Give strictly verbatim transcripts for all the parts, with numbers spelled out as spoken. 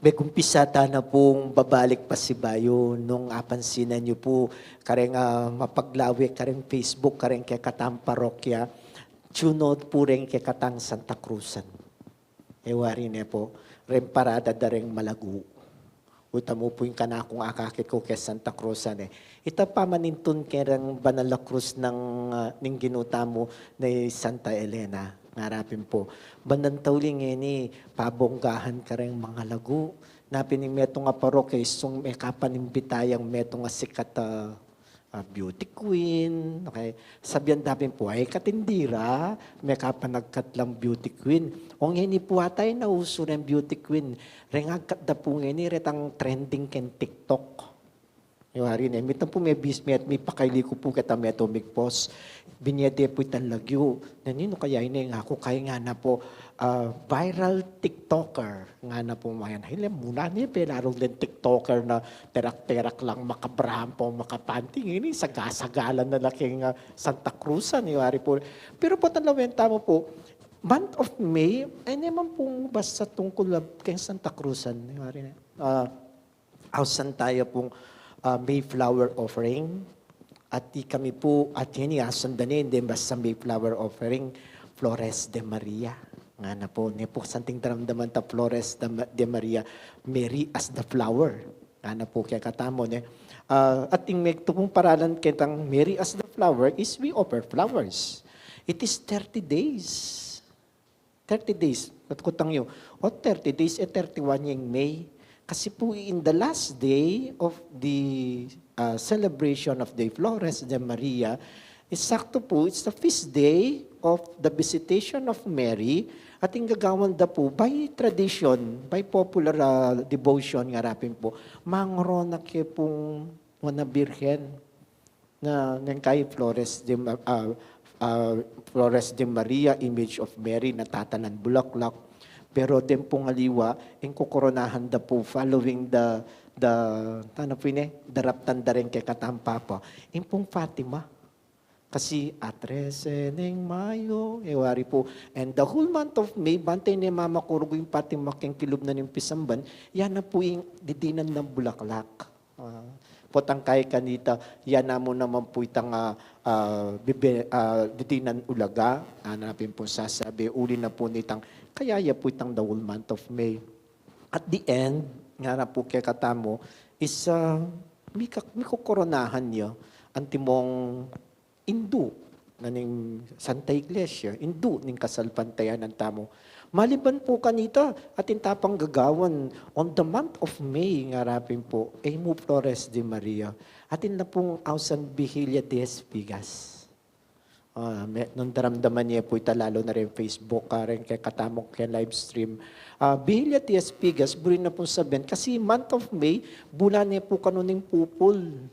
Megumpisa tana pung babalik pasibayu nung apansinan yu pu kareng, ah, mapaglawe kareng Facebook kareng kekatang parokya, tune out pu reng kekatang Santa Cruzan. E wari ne pu, reng parada da reng malagu. Uta mu pu ing kanakung akakit ku keng Santa Cruzan e. Ita pamanintun kereng banal a krus nang, ah, ning Ginu tamu ne Santa Elena, ngarapin pu. Ban nang tauli ngeni, pabonggahan kareng malagu. Napin ing metung a parokya, istung mekapanimbita yang metung a sikat a, ah, beauty queen. Okay. Sabian da pin pu, ay, katindira, mekapanagkat lang beauty queen. O ngeni pu ata e nausu reng beauty queen. Reng agkat da pu ngeni, retang trending keng TikTok. Yung hari ne, mitan pu me bis-, me, mipakaili ku pu keta metung migpost. Binie de pu itang lagyu. Nanu kaya ini, ngaku kaya ngana pu, ah, viral TikToker. Ngana pu mayan. Ay, le, muna ne, pelarung den TikToker na terak-terak lang, makabrahan pu, makapanti. Ini, saga-sagalan na la keng, ah, Santa Cruzan, yung hari pu. Pero pu, tang lawen tamu pu, month of May, ay, ne man pu basta tungkul la keng Santa Cruzan, yung hari ne. Ah, ausan taya pung, ah, Mayflower offering. At ikami pu, at ini ausan da ne, ing basta Mayflower offering, Flores de Maria. Ngana pu, ne pu santing daramdaman ta Flores de Ma-, de Maria, Mary as the flower. Ngana pu kekatamu, ne. Ah, at ing metung pung paralan ketang Mary as the flower is we offer flowers. It is thirty days. Thirty days, at kutang yu, o thirty days, e thirty-one yang May. Kasi pu, in the last day of the, ah, celebration of the Flores de Maria, isakto pu, it's the feast day of the visitation of Mary, at ing gagawan da pu, by tradition, by popular, ah, devotion, ngarapin pu, mangorona ke pung nuan a Birhen. Na, neng kai Flores de Ma-, ah, ah, Flores de Maria, image of Mary, na tatanan bulaklak. Pero den pung aliwa, ing kukoronahan da pu following the, the, tana pu ini, daraptan da reng kekatang Papa. Ing pung Fatima. Kasi a trese neng Mayo, e wari pu. And the whole month of May, bantay ne mamakurugu ing Fatima keng kilub na ning pisamban, yan na pu ing didinan nang bulaklak. Ah, potang kai kanita, yan na mu naman pu itang, ah, ah, bibe-, ah, didinan ulaga, ah, na pin pu sasabi, uli na pu nitang, kaya ya pu itang the whole month of May. At the end, ngara pu kekatamu, is, ah, mika-, mikukoronahan ya, antimong indu na ning Santa Iglesia, indu ning kasalpantayanan tamu. Maliban pu kanita, atin ta pang gagawan on the month of May, ngarapin pu, e mu Flores de Maria. Atin na pung ausan Vigilia de Espigas. Ah, me-, nung daramdaman ye pu ita lalu na rin Facebook, ah, rin kekatamu keng live stream. Ah, Vigilia de Espigas, buri na pung sabian, kasi month of May, bulan ne pu kanu ning pupul.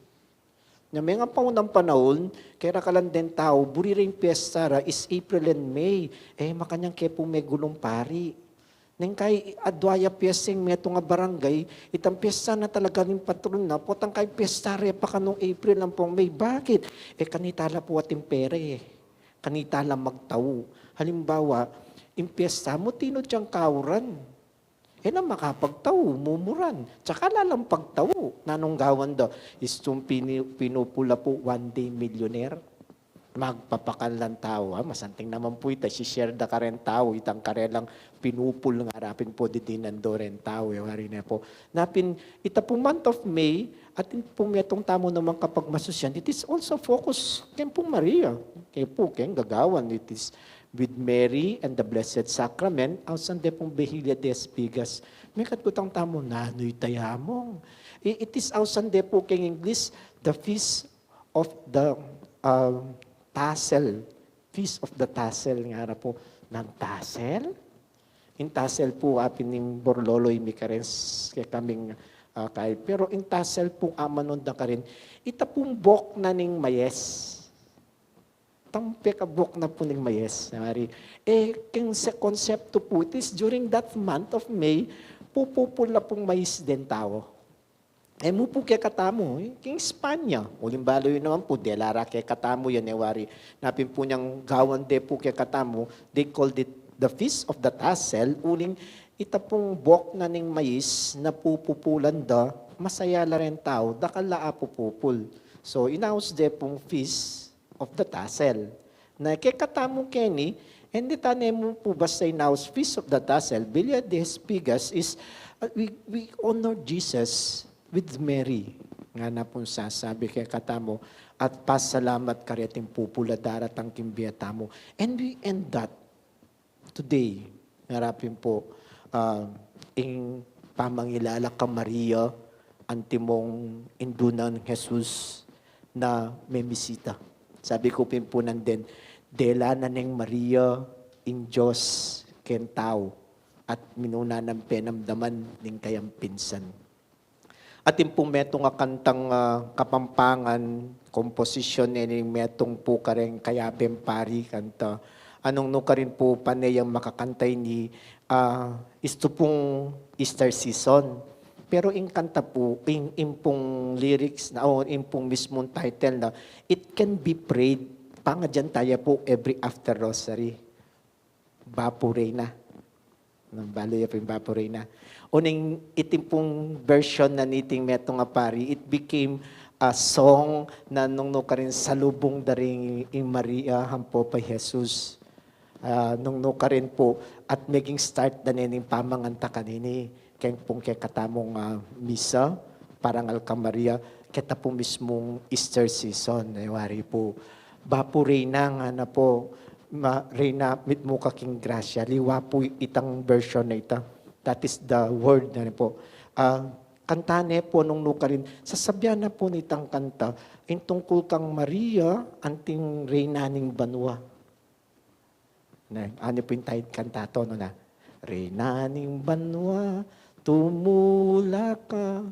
Nya, menga paunang panaun, kaya rakalan den tau, buri ring piyesta ra is April and May. E, makanyan ke pu megulung pari. Neng kai adwa ya piyesta ing metung a barangay, itang piyesta na talaga ning patron na, potang kai piyesta re pa kanung April ampong May. Bakit? E, kanita la pu atin pera e. Kanita la magtau. Halimbawa, ing piyesta mu, tinu tiyang kauran. E na makapagtau, mumuran. Tsaka lalang pagtau. Nanung gawan da, istung pini-, pinupul la pu, one day millionaire. Magpapakan lang tau, ha? Masanting naman pu ita, si-share da karen tau, itang karelang pinupul ngarapin pu didinan do ren tau, e, wari ne pu. Napin, ita pu month of May, atin pu metung tamu naman kapagmasusian, it is also focus keng pu Maria, keng pu, keng gagawan, it is with Mary and the Blessed Sacrament, ausan de pung Vigilia de Espigas. Mekad kutang tamu, nanu ita ya mung? I-, it is ausan de pu keng English, the Feast of the, um, Tassel. Feast of the Tassel, ngara pu, nang tassel? Ing tassel pu, apin ning borlolo, ing mikarens kekaming, ah, kai. Pero ing tassel pu, amanun da karin, ita pung bok na ning mayes. Itang pekabok na pu ning mayes, nari. E, keng se-, konsepto pu, it is during that month of May, pupupul la pung mais den tau. E mu pu kekatamu, e, keng Espanya. Uling balu yu naman pu, dela ra kekatamu yan, e wari. Napin pu nyang gawan de pu kekatamu, they called it the Feast of the Tassel, uling ita pung buak na ning mais na pupupulan da, masaya la ring tau, dakal la a pupupul. So, inaus de pung Feast of the Tassel. Na kekatamu keni, e ne ta ne mu pu basta inaus Feast of the Tassel, Villa de Espigas is, uh, we, we honor Jesus with Mary. Ngana pung sasabi kekatamu, at pasalamat kareting pupul a daratang king bie tamu. And we end that today, ngara pin pu, ah, ing pamangilala kang Maria, antimong indu nang Jesus na memisita. Sabi ku pin pu nandin, dela na neng Maria ing Dios keng tau, at minuna nang penamdaman ning kayang pinsan. Atin pung metung a kantang, ah, Kapampangan, komposisyon ne ning metung pu kareng kayabeng pari kanta. Nung nukarin pu pane yang makakanta ini, ah, istu pung Easter season. Pero ing kanta pu, ing, ing pung lyrics na, o ing pung mismung title na, It Can Be Prayed, pangadyan taya pu every after rosary. Bapu Reyna. Nung balu ya pin Bapu Reyna. Uling iting pung version na niting metung a pari, it became a song na nung nukarin salubung da ring ing Maria ampo pa Jesus. Ah, nung nukarin pu, at meging start da ne ning pamanganta kanini. Keng pung kekatamung, ah, misa, parangal kang Maria, keta pu mismung Easter season, e wari pu. Bapu Reyna, ngana pu, ma, Reyna, mitmu ka king grasya, liwa pu itang version na ita. That is the word na rin pu. Ah, kanta ne pu nung nukarin, sasabyan na pu nitang kanta, ing tungkul kang Maria, anting Reyna ning banua. Ne, ani pu ing taid kanta to, no, na, Reyna ning banua, tumula ka.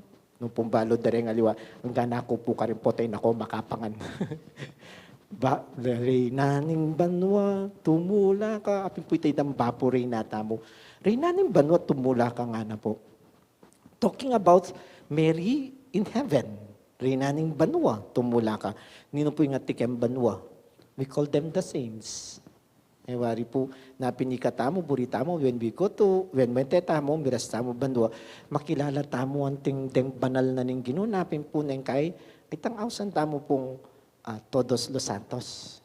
Nung pung balu da reng aliwa, anggang aku pu karin pu, ay naku, makapangan. Ba, Reyna ning banua, tumula ka. Apin pu ita itang Bapu Reyna tamu. Reyna ning banua, tumula ka, ngana pu. Talking about Mary in heaven. Reyna ning banua, tumula ka. Ninu pu ing atin keng banua? We call them the saints. E wari pu, na pin ikatamu, buri tamu, when we go to, when mete tamu, miras tamu banua, makilala tamu anting deng banal na ning Ginu, na pin pu neng kai, itang ausan tamu pung, ah, Todos los Santos.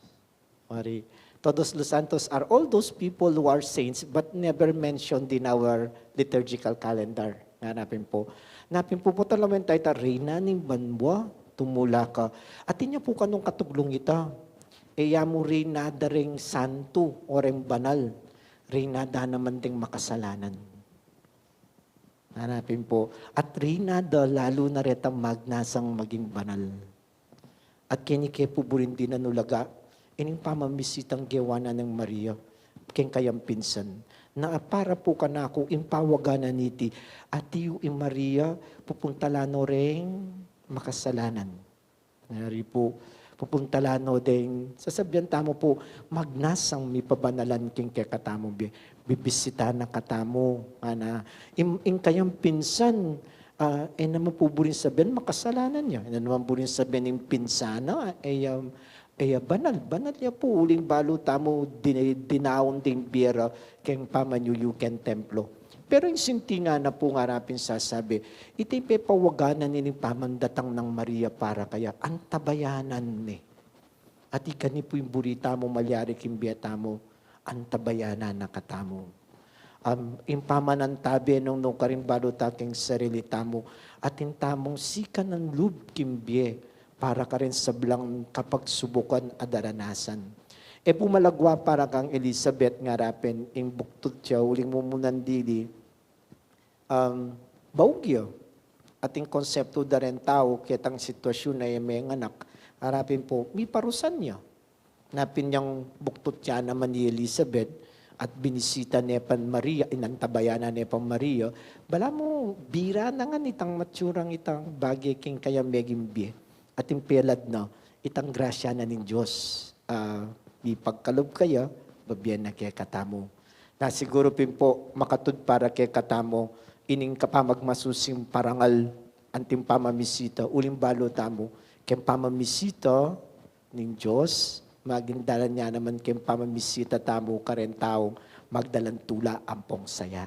Wari, Todos los Santos are all those people who are saints but never mentioned in our liturgical calendar. Ngana pin pu. Na pin pu, potang lawen taya ita, Reyna ning banua, tumula ka. Atin ya pu kanung katuglung ita. E ya mu reyna da reng santu o reng banal. Reyna da naman deng makasalanan. Ngana pin pu, at reyna da lalu na retang magnasang maging banal. At keni ke pu buring dinan ulaga, ining pamamisitang gewa na neng Maria, keng kayang pinsan. Na para pu kanaku, ing pawaga na niti, ati yu ing Maria, pupuntalan no reng makasalanan. Ngari pu, pupuntalan no deng, sasabyan tamu pu, magnasang mipabanalan king kekatamung bie, bibisita na katamu, ngana, ing, ing kayang pinsan, ah, e naman pu buring sabyan makasalanan ya, e naman buring sabyan ing pinsan na, e ya, e ya banal, banal ya pu, uling balu tamu, din-, dinaun ding bie ra, keng pamanyuyu keng templo. Pero ing sintingan na pu ngara pin sasabi, iti pepawagan na nining pamandatang nang Maria para kaya, antabayanan ne. At ikani pu ing buri tamu malyari king bie tamu, antabayanan na katamu. Am, ing pamanantabe nung nukarin balu ta keng sarili tamu, atin tamung sikanan lub king bie, para karing sablang kapagsubukan a daranasan. E pu malagwa para kang Elizabeth ngara pin ing buktul ya uling mumunan dili, um, baugyo. Atin konseptu da reng tau, ketang sitwasyun a e menganak, ngara pin pu, miparusan ya. Na pin yang buktul ya naman i Elizabeth, at binisita ne pan Maria, inantabayanan ne pan Maria, balamu bira na ngan itang matsurang itang bage king kayang meging bie. Atin pelad na, itang grasya na ning Dios, ah, mipagkalub kaya, babie na kekatamu. Na siguru pin pu, makatud para kekatamu, ining kapamagmasusing parangal, anting pamamisita, uling balu tamu, keng pamamisita ning Dios, maging dalan ya naman keng pamamisita tamu, kareng taung magdalang tula ampong saya.